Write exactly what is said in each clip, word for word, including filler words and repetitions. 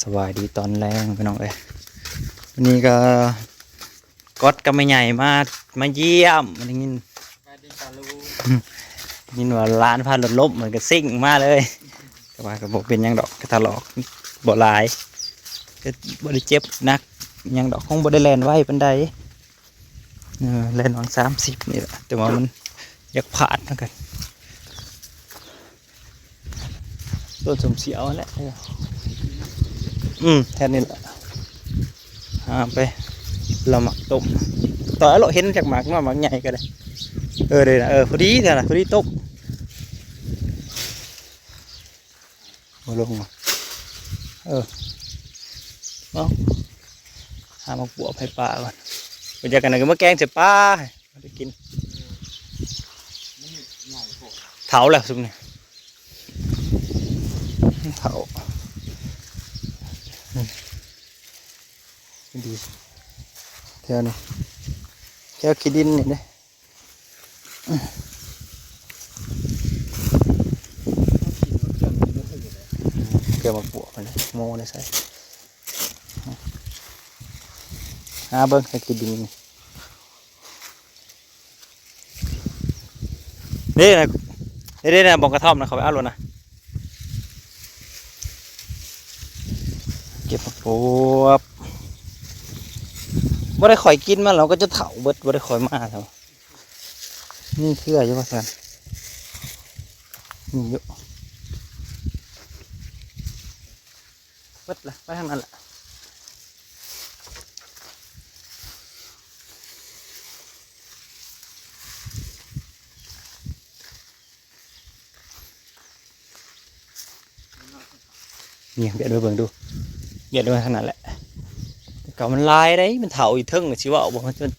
สบายดีตอนแลงพี่น้องเอ้ย วันนี้ก็ก๊อตกับแม่ใหญ่มา มาเยี่ยม ได้ยิน สบายดีจ้าลุง ได้ยินว่าหลานพารถล้ม มันก็ซิ่งมาเลย แต่ว่าก็บ่เป็นหยังดอก ก็ถลอกบ่หลาย ก็บ่ได้เจ็บหนักหยังดอก คงบ่ได้แล่นไวปานใด เออ แล่นหวังสามสิบนี่แหละ แต่ว่ามันอยากพลาดเหมือนกัน ต้นสมเสียวนั่นแหละ อืม แค่นี้แหละ หาไป เราหมักต้ม ต่อแล้วเราเห็นจากหมากน้อยหมากใหญ่ก็ได้ เออ เดี๋ยวนะ เออ พอดีเท่านั้น พอดีต้ม มาลงมา เออ เอา หาหมากบวบให้ปลาก่อน ไปจากกันนะ ก็มาแกงใส่ปลา ให้มันได้กิน เถาแล้วซุมนี่ เถา ดี แถวนี้ แถวขี้ดินนี่เด้ เกี่ยวมาปวกมันเลย โมในใส่ หาเบิ่งให้ขี้ดินนี่ นี่นะ นี่นะ บ่องกระท่อมนะ เขาไปเอาโลดนะ เก็บผักบวบ บ่ได้ค่อยกินมัน เราก็จะเฒ่าเบิด บ่ได้ค่อยมาเฒ่า นี่เครืออยู่ว่าซั่น นี่อยู่ เบิดละ ไปทางนั้นละ นี่เบียดไปเบิ่งดู เบียดไปขนาดแหละ แต่เก่ามันหลายได้ มันเฒ่าอีกเทิงน่ะ สิว่าเอาบ่ มันจน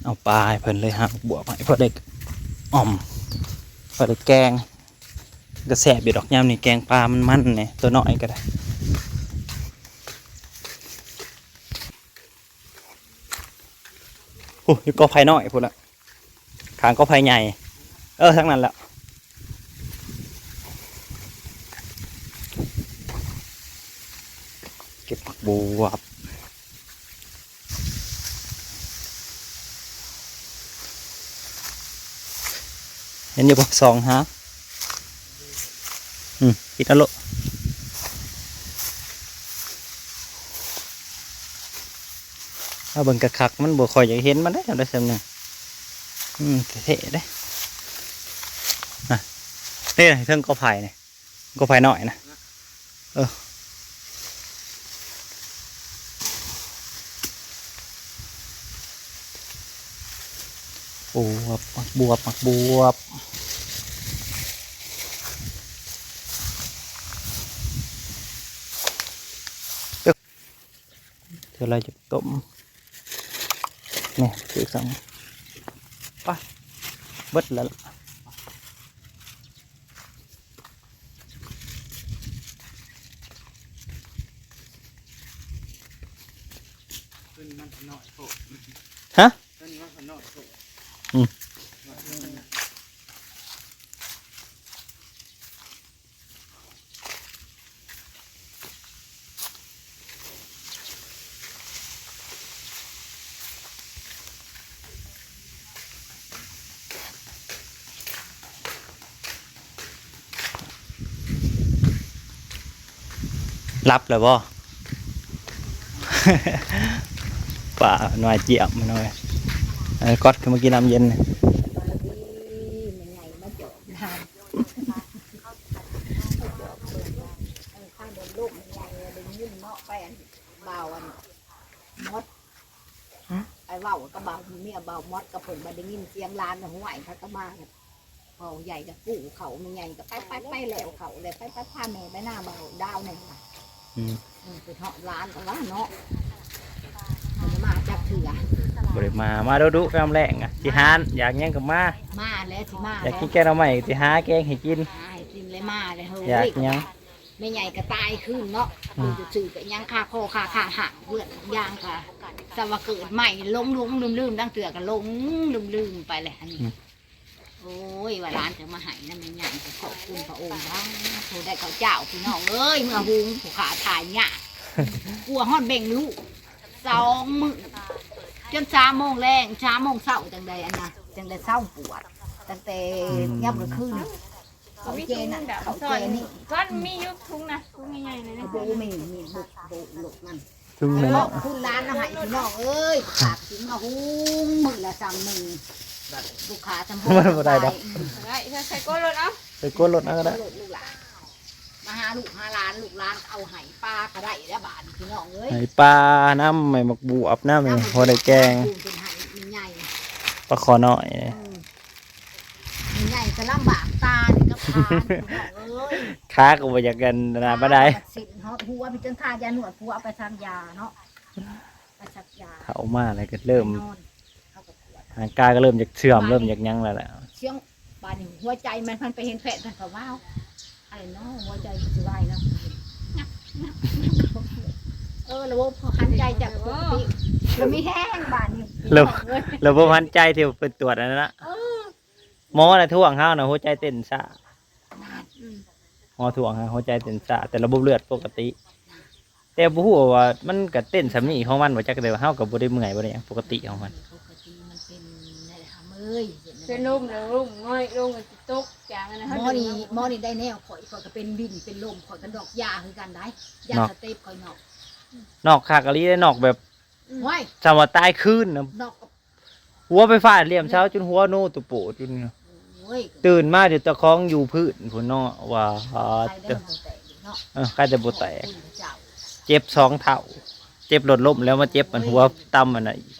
เอาปลาให้เพิ่นเลย หาบวบให้พอได้อ่อม พอได้แกง ก็แซ่บอยู่ดอก ยามนี้แกงปลามันๆ เนี่ย ตัวน้อยก็ได้ โอ้ย อยู่กอไผ่น้อยพุ้นละ ข้างกอไผ่ใหญ่ เออ ทางนั้นแหละ เก็บผักบวบ เห็นอยู่บ่ ส่องหา อืม ปิดเอาโลด เอาเบิ่งคักๆ มันบ่ค่อยอยากเห็นมันได้ ทำได้ส่ำหนึ่ง อืม เท่ๆ เด้ อ่ะ นี่เทิงกอไผ่นี่ กอไผ่น้อยนะ เออ บวบ หมากบวบ หมากบวบ เดี๋ยวเราจะต้ม นี่ ถือสั่ง ไป เบิดแล้วล่ะ ขึ้นมันน้อยโพด ฮะ ขึ้นมันน้อยโพด อืม หลับแล้วบ่ ป่าน้อยเจี๊ยบมาหน่อย เออ ก๊อตขึ้นมากินน้ำเย็นนี่ แม่ใหญ่มาจอบน้ำ เออ ข้างบนลูกแม่ใหญ่ได้ยินเนาะ ไปอันเบาอันมด ฮะ ไปเว้ากับเบาเมียเบามดกับเพิ่น บ่ได้ยินเสียงหลานน่ะ ห้วย เขาก็มา พ่อใหญ่ก็กู้เขา แม่ใหญ่ก็ไป ไป ไปแล้วเขาเลย ไป ไป พาแม่ไปหน้าเบาดาวนี่ล่ะ อืม อืม ไปเฮาะหลานก็ว่าเนาะ บ่ได้มาจักเทื่อ บ่ได้มา มาดุๆ ยามแลงอะ สิหา อยากหยังก็มา มาแล้ว สิมา อยากกินแกงหน่อไม้ สิหาแกงให้กิน หาให้กินเลย มาเลย เฮ้ย อยากหยัง แม่ใหญ่ก็ตายคืนเนาะ อืม อยู่ซื่อๆ ก็ยังคาคอคาขาหักเลือดยางก็ สว่าเกิดใหม่ หลงๆ ลืมๆ ดังเทื่อก็หลงลืมๆ ไปเลยอันนี้ อืม โอ้ย ว่าหลานจะมาให้นะ แม่ย่างก็ขอบคุณพระองค์บ้าง ผู้ได้ข้าวเจ้าพี่น้องเอ้ย เมื่อหุงผู้ขาถ่ายเนี่ย กลัวฮอดแบ่งลูก สองมื้อ จนสามโมงแลง สามโมงเช้าจังใดอันนะ จังใดเช้าปวด ตั้งแต่ อืม ย่ำกลางคืน เขาเจน่ะ เขาเจนี่ ก้อนมียุคทุงนะ ทุงใหญ่ๆเลยนะ โบมี มีบุกโบหลกมัน ถึงแล้ว เนาะ คุณร้านอาหารพี่น้องเอ้ย ขาดถึงมาหุงมื้อละสามมื้อ ลูกค้าจำ มันบ่ได้ดอก ได้ ใส่ก้นรถเอา ใส่ก้นรถเอาก็ได้ ลูกหลาน มาหาลูกหาหลาน ลูกหลานเอาให้ปลาก็ได้แล้วบาดนี้พี่น้องเอ้ย ให้ปลาน้ำ ให้หมากบวบน้ำ น้ำ พอได้แกง ปลูกเป็นไห่มีใหญ่ ปลาขอน้อย อืม มีใหญ่ก็ลำบากตานี่ก็พานพี่น้องเอ้ย ขาก็บ่อยากกันนะบ่ได้ ปลาก็เส้นฮอดหัว พี่จนทายาหนวดหัวเอาไปทานยาเนาะ ไปสักยา เขามาแล้วก็เริ่ม ไปนอน เขาก็ปวด ร่างกายก็เริ่มอยากเสื่อม เริ่มอยากหยังแล้วแหละ เสียง บาดนี้หัวใจมันพันไปเห็นแพทย์พันก็ว้าว อะไรเนาะ หัวใจสิวายเนาะ เออ ระบบหันใจจากปกติ แล้วมีแห้งบาดนี้ แล้ว เอ้ย แล้วบ่มั่นใจที่ไปตรวจอันนั้นนะ เออ หมอน่ะท่วงเฮานะ หัวใจเต้นช้า อืม หมอท่วงฮะ หัวใจเต้นช้า แต่ระบบเลือดปกติ แต่บ่ฮู้ว่ามันก็เต้นส่ำนี้ของมัน บ่จัก แต่ว่าเฮาก็บ่ได้เมื่อยบ่ได้หยัง ปกติของมัน ปกติมันเป็นนั่นแหละค่ะเมื่อย เป็นลมแล้วลมง่อยลงก็สิตกจางอันนั้น หมอนี่ หมอนี่ได้แนว ข่อย ข่อยก็เป็นบิ่นเป็นลม ข่อยก็นอกยาคือกันได้ ยา เนาะ สเต็ปข่อยนอก นอกคักอีหลีเด้ นอกแบบ อืม ห้วย สำว่าตายคืนนะ นอก หัวไฟฟ้าเหลี่ยมเช้าจนหัวโนตุโปะจน โอ้ย ตื่นมาเดี๋ยวตะคองอยู่พื้นพุ้นเนาะ ว่า ไปได้ เด้อ บ่แตกอีกเนาะ เออ ใครแต่บ่แตก ขอบคุณพระเจ้า เจ็บสองเท่า เจ็บรถล้มแล้วมาเจ็บมันหัวต่ำมันน่ะอีก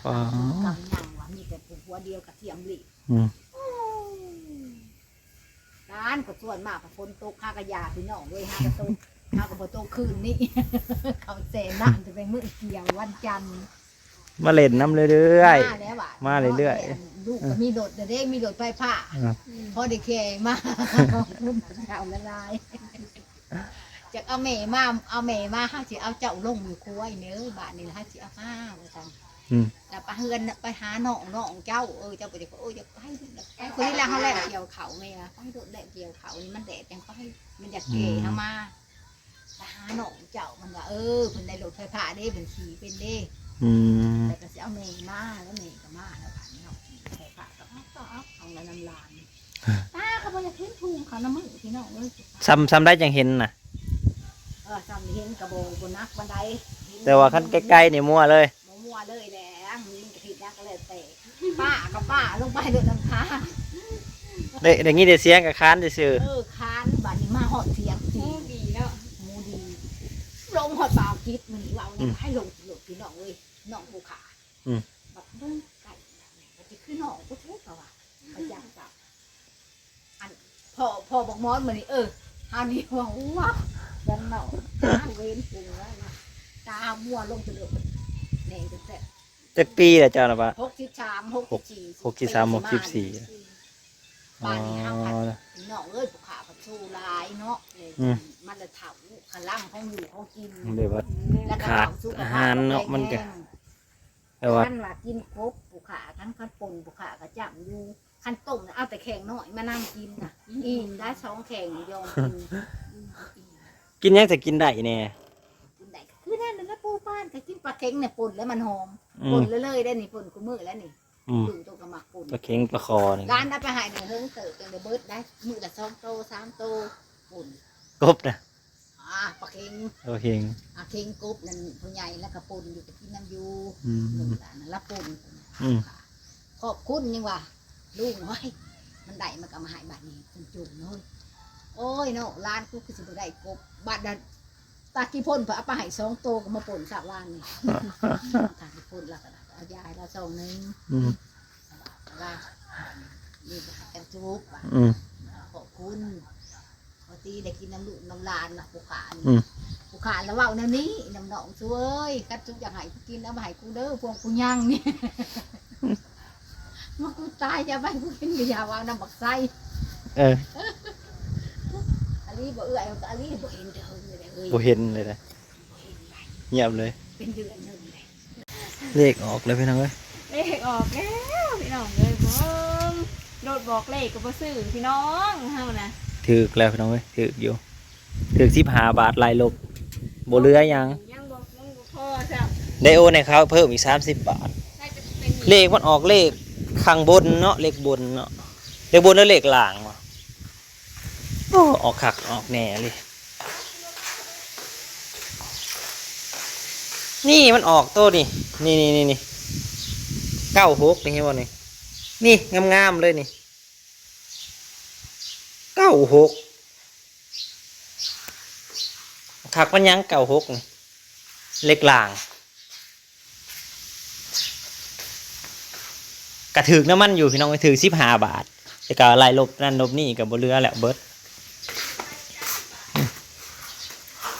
อ๋อ กำยังว่ามีแต่หัวเดียวกระเทียมหลีก อืม ร้านก็ส่วนมากก็ฝนตก หากะยาพี่น้องเว้ย หากะตก หากะบ่ตกคืนนี้ เขาแสนล้านจะเป็นมื้อเกี่ยววันจันทร์ มาเล่นนำเรื่อยๆ มาแล้วอะ มาเรื่อยๆ ลูกก็มีรถเด้ มีรถไฟฟ้า อ่า พอได้แข่มา ขอบคุณเจ้าละลาย จักเอาแม่มา เอาแม่มา เฮาสิเอาเจ้าลงอยู่ครัวอีเด้อ บาดนี้เฮาสิเอามา ว่าซั่น อืม แล้วไปเฮือน ไปหาน้อง น้องเจ้า เออ เจ้าบ่อยาก เออ อยากไป ไปคนนี้ละ เฮาแลกเกี่ยวเขาแม่ว่า ไปโดดแลกเกี่ยวเขานี่มันแดดจังไป มันอยากแก่ อืม เฮามา ไปหาน้องเจ้า มันว่า เออ เพิ่นได้รถไฟฟ้าเด้ เพิ่นขี่เป็นเด้ อืม แต่ก็สิเอาแม่มา แล้วแม่ก็มา แล้วบาดนี้เฮาขี่รถไฟฟ้าก็เอา ก็เอา เอาแล้วนำหลาน ตาก็บ่อยากเห็นพุงเขานะมึงพี่น้องเอ้ย ส่ำ ส่ำได้จังเห็นน่ะ เออ ส่ำเห็นกะบ่ บ่หนักปานใด แต่ว่าคันใกล้ๆนี่มั่วเลย บ่มั่วเลยแหละ มันกะผิดหยังก็แล้วแต่ ป้ากับป้าลงไปโดดน้ำค้าง ได้ ได้ยินแต่เสียงกับคานซื่อๆ เออ คาน บาดนี้มาฮอดเถียง หูดีเนาะ หูดี ลงฮอดบ่าวจิตมื้อนี้เว้า อืม ให้ลงรถพี่น้องเอ้ย น้องผู้ขา อืม บักเบิ่งไก่ มันสิคือน้องกูแท้เขาว่า เขาจ้างจ้าง อัน พ่อ พ่อบักมอนมื้อนี้ เออ เฮานี่ว่า ว้าว ยันเนาะ ตาเว้นกูว่านะ ตามัวลงไปเลย แหน่งจนแซ่บ จักปีแล้วเจ้าน่ะปะ หกสิบสาม หกสิบสี่ หกสิบสาม หกสิบสี่ บ้านนี้เฮาพัด อ๋อ พี่น้องเอ้ย ผู้ขาพัดสู้หลายเนาะ อืม มันละเฒ่า ขะลังของอยู่ของกิน แบบว่า แล้วก็ ขาด เฒ่าสุขภาพ อาหารเนาะ แข็งแรง มันก็ แต่ว่า คันว่ากินกบผู้ขา คัน คันป่นผู้ขาก็จ้ำอยู่ คันต้มน่ะเอาแต่แข้งน้อยมานั่งกินน่ะ อิ่มได้สองแข้งยอมกิน กินหยังจะกินได้แน่ กินได้ก็คือนั่นแหละ ปูบ้านก็กินปลาเค็งเนี่ยป่นแล้วมันหอม อืม ป่นเรื่อยๆได้นี่ ป่นกูมื้อแล้วนี่ อืม ดูตัวก็มักป่น ปลาเค็งปลาคอนี่ ร้านเอาไปให้เนี่ยเฮิงเติบจังได้เบิดได้ มื้อละสองโตสามโตป่น กบนะ อ่า ปลาเค็ง ปลาเค็ง อ่า เค็งกบนั่นผู้ใหญ่แล้วก็ป่นอยู่ก็กินน้ำอยู่ อืม ลูกหลานน่ะละป่น อืม ขอบคุณยังว่า ลุงเฮ้ย มันได้มันก็มาให้บัดนี้จุ่มๆเนาะ โอ้ยเนาะ ร้านกูคือสิบ่ได้กบ บัดนั้น ตาขี้พ่นเพิ่นเอาไปให้สองโตก็มาป่นซะวานนี่ ตาขี้พ่นแล้วก็เอายาให้เราซองหนึ่ง อืม ว่า นี่ก็ให้กันจุบว่ะ อืม ขอบคุณ พอดีได้กินน้ำลูกน้ำหลานน่ะ ผู้ขานี่ อืม ผู้ขาแล้วเว้าแนวนี้ น้ำน้องช่วย คันจุบอยากให้กูกิน เอามาให้กูเด้อ พวกกูยังนี่ มากูตาย อย่าไปกูกิน อย่าว่าน้ำบักไส้ เออ อันนี้บ่เอื้อย อันนี้บ่เห็นเด้อเอ้ย บ่เห็นเลยนะ เงียบเลย เป็นเดือนหนึ่งเลย เลขออกเลยพี่น้องเอ้ย เลขออกแล้วพี่น้องเอ้ย เบิ่ง รถบอกเลขก็บ่ซื้อพี่น้องเฮานะ ถืกแล้วพี่น้องเอ้ย ถืกอยู่ ถืกสิบห้าบาท ไล่ลบ บ่เหลือหยัง ยังบ่ยังบ่พอซ้ำ ได้โอนให้เขาเพิ่มอีกสามสิบบาท น่าจะเป็น เลขมันออกเลขข้างบนเนาะ เลขบนเนาะ เลขบนหรือเลขล่างวะ โอ้ ออกคักออกแน่เลย นี่มันออกตัวนี่ นี่นี่นี่นี่ เก้าหก นี่ เห็นบ่นี่ นี่ งามๆเลยนี่ เก้าหก คักมันยัง เก้าหก นี่ เลขล่าง กะถืกน้ำมันอยู่พี่น้อง ถืกสิบห้าบาท แต่ก็ไล่ลบนั่นลบนี่ก็บ่เหลือแล้ว เบิด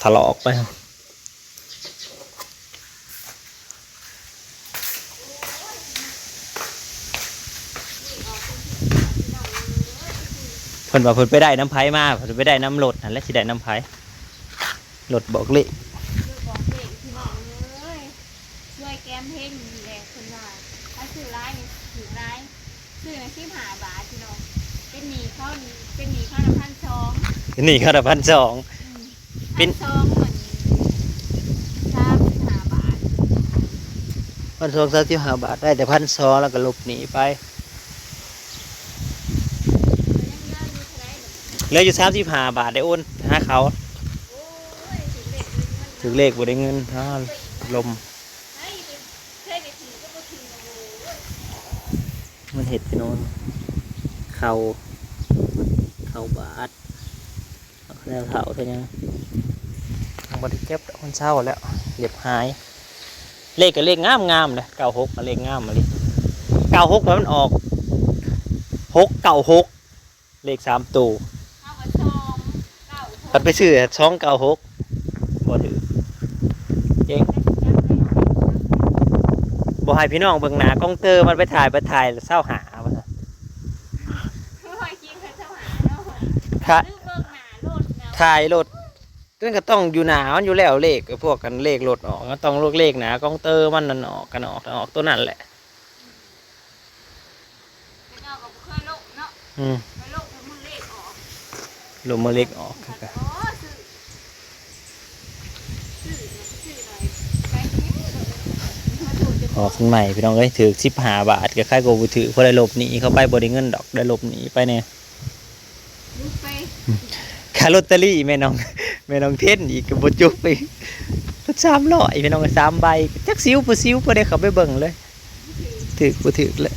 ถลอกไป เพิ่นว่าเพิ่นไปได้น้ำไผมา เพิ่นไปได้น้ำรถหั่นแหละ สิได้น้ำไผ รถบอกเลข รถบอกเลขพี่น้องเอ้ย ช่วยแก้มเพลงนี่แหละเพิ่นว่า ถ้าซื้อหลายนี่ถือหลาย ซื้อน่ะสิบห้าบาทพี่น้อง เป็นหนี้เขานี่ เป็นหนี้เขาละพันสอง เป็นหนี้เขาละพันสอง อืม เป็น พันสองเหมือนสามสิบห้าบาท พันสอง สามสิบห้าบาท ได้แต่พันสอง แล้วก็ลบหนี้ไป เหลืออยู่สามสิบห้าบาท ได้โอนหาเขา โอ้ย ถือเลขบ่ได้เงิน อ้าว ลม มันเห็ดพี่น้อง เขา เขาบาด แล้วเฒ่าเท่ายัง ยังบ่ได้เก็บดอก มันเศร้าแล้ว เรียบหาย เลขก็เลขงามๆเลย เก้าหก ก็เลขงามมาเลย เก้าหก มันออก หกเก้าหก เลขสามตัว เอาก็สองเก้าหก พัดไปซื้อ สองเก้าหก บ่ถืก เจ๊ง บ่ให้พี่น้องเบิ่งหน้ากล้องเตอร์ มันไปถ่าย ไปถ่าย เศร้าหา ว่าซั่น โอ้ย คิดเพิ่นเศร้าหาเนาะ ค่ะ คือเบิ่งหน้ารถนะ ถ่ายรถ นั่นก็ต้องอยู่หน้ามันอยู่แล้ว เลข พวกกันเลขรถออก ก็ต้องเลขหน้ากล้องเตอร์มันนั่นออก กันออก ออกตัวนั่นแหละ แต่เก่าก็บ่เคยลบเนาะ อืม เคยลบแต่มื้อเลขออก ลบมื้อเลขออก อ๋อ ซื้อ ซื้อ ซื้อหน่อย ไปเด้อ มาถูกจะ ออกข้างในพี่น้องเอ้ย ถืกสิบห้าบาท ก็ใครก็บ่ถืก เพราะได้ลบหนีเข้าไป บ่ได้เงินดอก ได้ลบหนีไปเนี่ย ลุกไป ค่าลอตเตอรี่แม่น้อง แม่น้องเทนอีกก็บ่จบไป สามร้อยพี่น้อง สามใบ จักสิวบ่สิว บ่ได้เข้าไปเบิ่งเลย ถืกบ่ถืกเลย